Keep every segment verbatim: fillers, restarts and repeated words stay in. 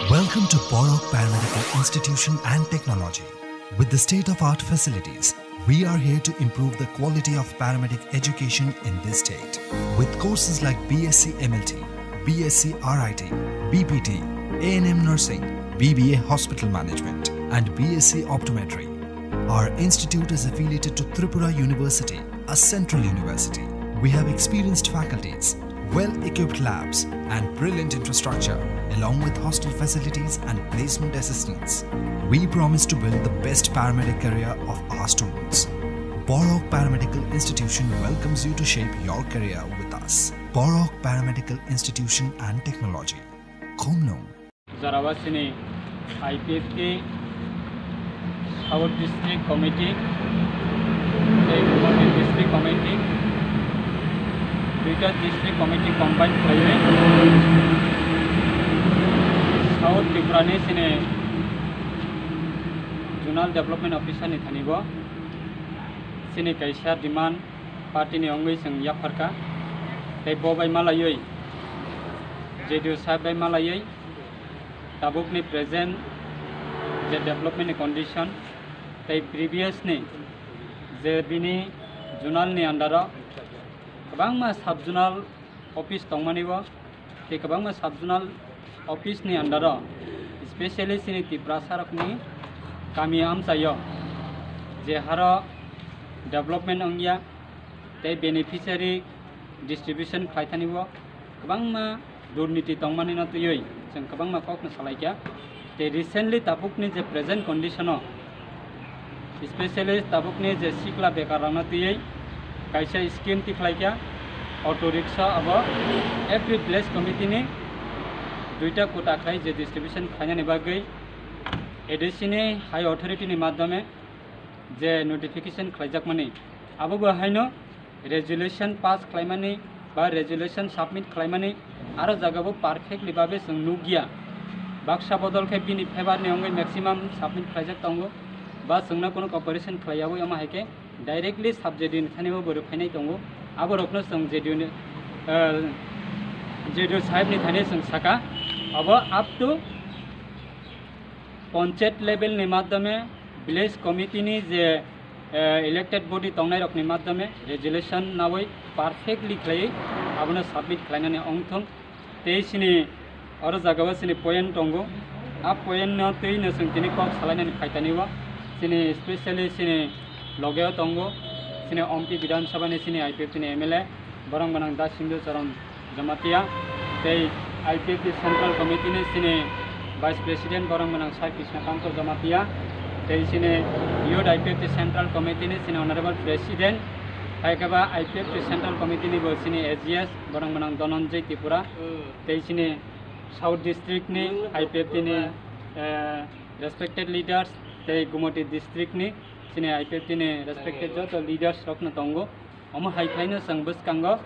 Welcome to Borok Paramedical Institution and Technology. With the state-of-art facilities, we are here to improve the quality of paramedic education in this state. With courses like B S c M L T, B S c R I T, B P T, A N M nursing, B B A hospital management, and B S c optometry, our institute is affiliated to Tripura University, a central university. We have experienced faculties, well-equipped labs, and brilliant infrastructure, along with hostel facilities and placement assistance. We promise to build the best paramedic career of our students. Borok Paramedical Institution welcomes you to shape your career with us. Borok Paramedical Institution and Technology, Khumlung. Jorao chini I P F T South District Committee tei Gumoti District Committee, duita District Committee combine khlaiwi South Tripura ni chini Zonal Development Officer ni thani bo chini kaisa demand party ni wngwi chwng yapharkha. Tei bo bai malaiwi, J D O sahib bai malaiwi, tabukni present je development ni condition tei previous ni je bini zonal ni under o kwbangma sub zonal office tongmani bo, tei kwbangma sub zonal office ni under o, specially chini Tiprasa rokni kami amchaio je haro development wngya tei beneficiary distribution khlaithani bo kwbangma durniti tongmani no twiwi chwng kwbangma kokno salaikha. Tei recently tabukni je present condition o, specially tabukni je sikla bekar rokno twiwi kaisa scheme tikhlaikha, auto rickshaw abo every village committee ni duita kota khlai je distribution khlainani bagwi A D C ni high authority ni madhyome je notification khlaijakmani, abo bo haino resolution pass khlaimani ba resolution submit khlaimani aro jagao perfectly babe chwng nukya. Baksa bodol khe bini favor ni wngwi maximum submit khlaijak tongo, ba chwngno kuno cooperation khlaiyawi, omo hai khe directly sub J D O ni thani bo borok phainai tongo. Aborokno chwng J D O ni, eh, J D O sahib ni thani chwng saka, abo up to panchayat level ni madhyome, village committee ni je, eh, elected body tongnai rokni madhyome resolution nawi perfectly khlaiwi abono submit khlainani wngthung. Tei chini oro jagao chini point tongo, a point no twi no chwng tini kok salainani phaitani o chini specially chini logeo tongo chini Ompi Bidhan Sabha ni chini I P F T ni M L A borok gwnang Da Sindhu Charan Jamatia, tei I P F T Central Committee ni chini Vice President borok gwnang Sai Krishna Kanto Jamatia, tei chini Youth I P F T Central Committee ni chini Honorable President, hai khe ba I P F T Central Committee ni bo chini A G S borok gwnang Dhananjay Tripura, tei chini South District ni I P F T ni, eh, respected leaders, tei Gumoti District ni chini I P F T ni respected joto leaders rok no tongo. Omo hai khaino chwng bwskango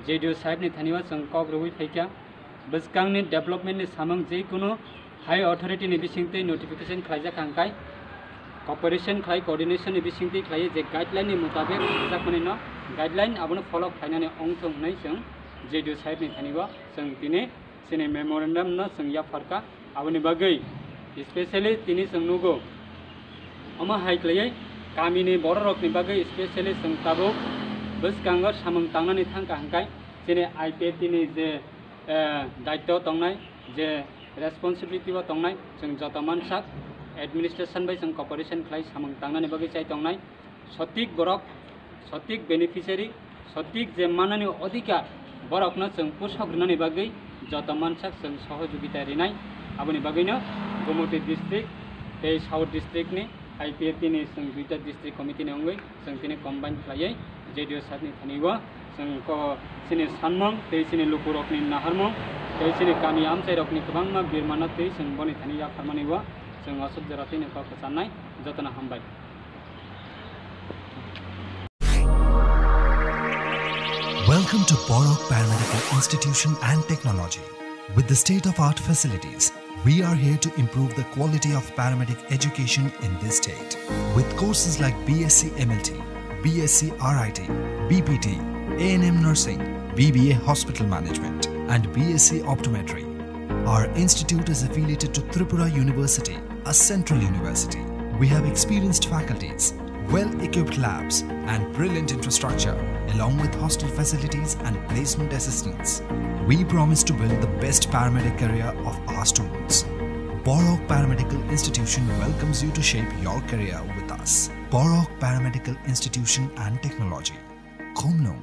J D O sahib ni thani o chwng kok rwui phaikha. Bwskangni development ni samung je kunu high authority ni bisingtwi notification khlaijak hwnkhe cooperation khlai, coordination ni bisingtwi khlai je guideline ni mutabik rwjakmani no guideline abono follow khlainani wngthung hwnwi chwng J D O sahib ni thani o chwng tini chini memorandum no chwng yapharkha. Aboni bagwi specially tini chwng nugo, omo hai khlaiwi kamini bororokni bagwi specially chwng tabuk bwskango samung tangnani thangkha hwnkhe chini I P F T ni je, eh, daityo tongnai, je responsibility o tongnai, chwng joto mansak administration bai chwng cooperation khlai samung tangnani bagwi chai tongnai. Sotik borok, sotik beneficiary, sotik je manani odhikar, borokno chwng pusok rwnani bagwi joto mansak chwng sohojogita rinai. Aboni bagwino Gumoti district tei South district ni I P F T ni chwng duita district committee ni wngwi chwng tini combine khlaiwi J D O sahib ni thani o chwng ko chini sanmung tei chini lukurokni naharmung tei chini kami amchairokni kwbangma birmano twi chwng boni thani yapharmani o chwng aswk jora twi nokha kwcharnai. Jotono hambai. Welcome to Borok Paramedical Institution and Technology. With the state-of-art facilities, we are here to improve the quality of paramedic education in this state. With courses like B S c M L T, B S c R I T, B P T, A N M nursing, B B A hospital management, and B S c optometry, Our institute is affiliated to Tripura University, a central university. We have experienced faculties, well-equipped labs, and brilliant infrastructure, along with hostel facilities and placement assistance. We promise to build the best paramedic career of our students. Borok Paramedical Institution welcomes you to shape your career with us. Borok Paramedical Institution and Technology. Khumlung,